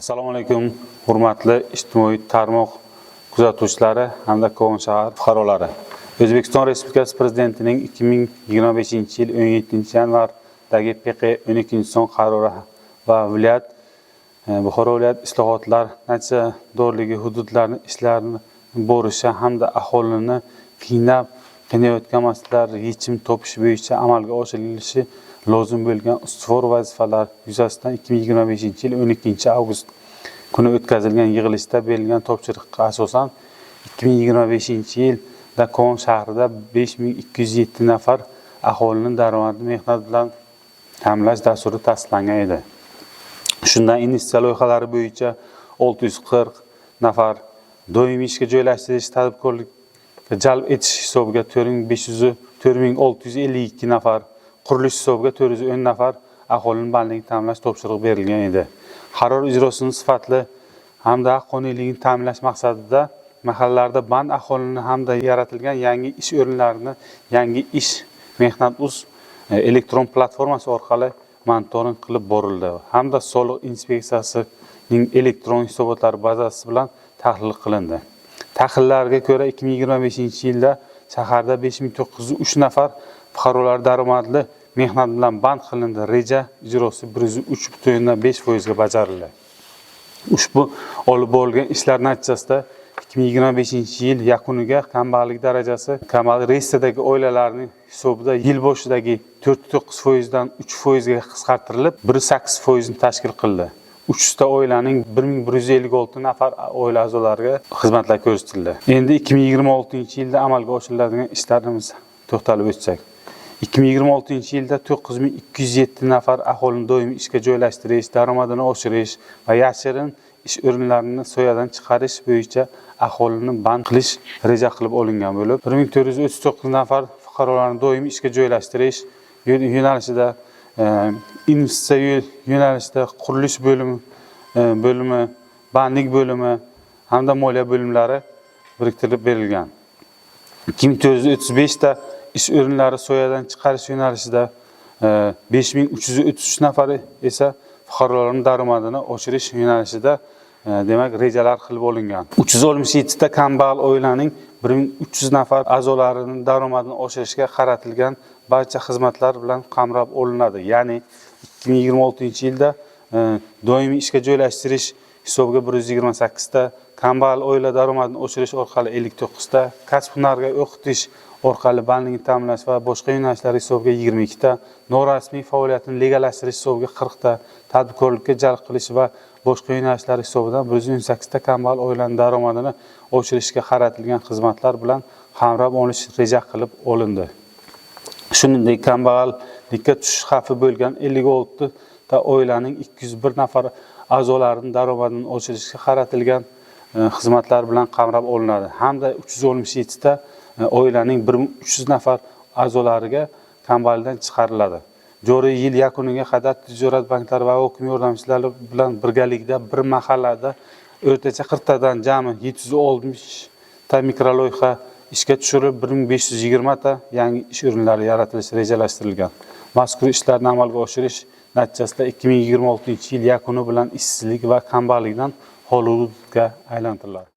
Assalomu alaykum, hurmatli ijtimoiy tarmoq kuzatuvchilari hamda Kogon shahar fuqarolari. O'zbekiston Respublikasi Prezidentining 2025-yil 17-yanvardagi PQ 12 son qarori va viloyat Buxoro viloyat islohotlar natijadorligi hududlarni ishlarini borishi hamda aholini qiynayotgan masalalar yechim topish bo'yicha amalga oshirilishi lozim bo'lgan ustuvor vazifalar yuzasidan 2025-yil 12 avgust kuni o'tkazilgan yig'ilishda berilgan topshiriqqa asosan 2025-yilda Kogon shahrida 5207 nafar aholini daromadli mehnat bilan ta'minlash dasturi tasdiqlangan edi. Shundan investitsiya loyihalari bo'yicha 640 nafar, doimiy ishga joylashtirish, tadbirkorlikka jalb etish hisobiga 4500, 4652 nafar, qurilish hisobiga 410 nafar aholini bandligini ta'minlash topshirig'i berilgan edi. Qaror ijrosini sifatli hamda haqqoniyligini ta'minlash maqsadida mahallalarda band aholini hamda yaratilgan yangi ish o'rinlarini Yangi ish mehnat uz elektron platformasi orqali monitoring qilib borildi hamda soliq inspeksiyasining elektron hisobotlari bazasi bilan tahlil qilindi. Tahlillarga ko'ra, 2025-yilda shaharda 5903 nafar fuqarolar daromadli mehnat bilan band qilindi. Reja ijrosi 103,5% ga bajarildi. Ushbu olib borilgan ishlar natijasida 2025-yil yakuniga kambag'allik darajasi kambag'allik reyestridagi oilalarning hisobida yil boshidagi 4,9% dan 3% ga qisqartirilib, 1,8% ni tashkil qildi. 300 ta oilaning 1156 nafar oila a'zolariga xizmatlar ko'rsatildi. Endi 2026-yilda amalga oshiriladigan ishlarimiz to'xtalib o'tsak. 2026-yilda 9207 nafar aholini doimiy ishga joylashtirish, daromadini oshirish va yashirin ish o'rinlarini soyadan chiqarish bo'yicha aholini band qilish reja qilib olingan bo'lib, 1439 nafar fuqarolarni doimiy ishga joylashtirish yo'nalishida, investitsiya yo'nalishida qurilish bo'limi, bandlik bo'limi hamda moliya bo'limlari biriktirib berilgan. 2435 ta ish o'rinlari soyadan chiqarish yo'nalishida, 5333 nafari esa fuqarolarning daromadini oshirish yo'nalishida, demak, rejalar qilib olingan. 367 ta kambag'al oilaning 1300 nafar a'zolarining daromadini oshirishga qaratilgan barcha xizmatlar bilan qamrab olinadi. Ya'ni 2026-yilda doimiy ishga joylashtirish hisobiga 128 ta, kambag'al oila daromadini oshirish orqali 59 ta, kasb hunarga o'qitish orqali bandlikni ta'minlash va boshqa yo'nalishlar hisobiga 22 ta, norasmiy faoliyatini legallashtirish hisobiga 40 ta, tadbirkorlikka jalb qilish va boshqa yo'nalishlar hisobidan 118 ta kambag'al oilaning daromadini oshirishga qaratilgan xizmatlar bilan qamrab olish reja qilib olindi. Shuningdek, kambag'allikka tushish xavfi bo'lgan 56 ta oilaning 201 nafar a'zolarining daromadini oshirishga qaratilgan xizmatlar bilan qamrab olinadi hamda 367 ta oilaning 1300 nafar a'zolariga kambag'allikdan chiqariladi. Joriy yil yakuniga qadar tijorat banklari va hokim yordamchilari bilan birgalikda bir mahallada o'rtacha 40 tadan jami 760 ta mikroloyiha ishga tushirib, 1520 ta yangi ish o'rinlari yaratilishi rejalashtirilgan. Mazkur ishlarni amalga oshirish natijasida 2026 yil yakuni bilan ishsizlik va kambag'allikdan xoli hududga aylantiriladi.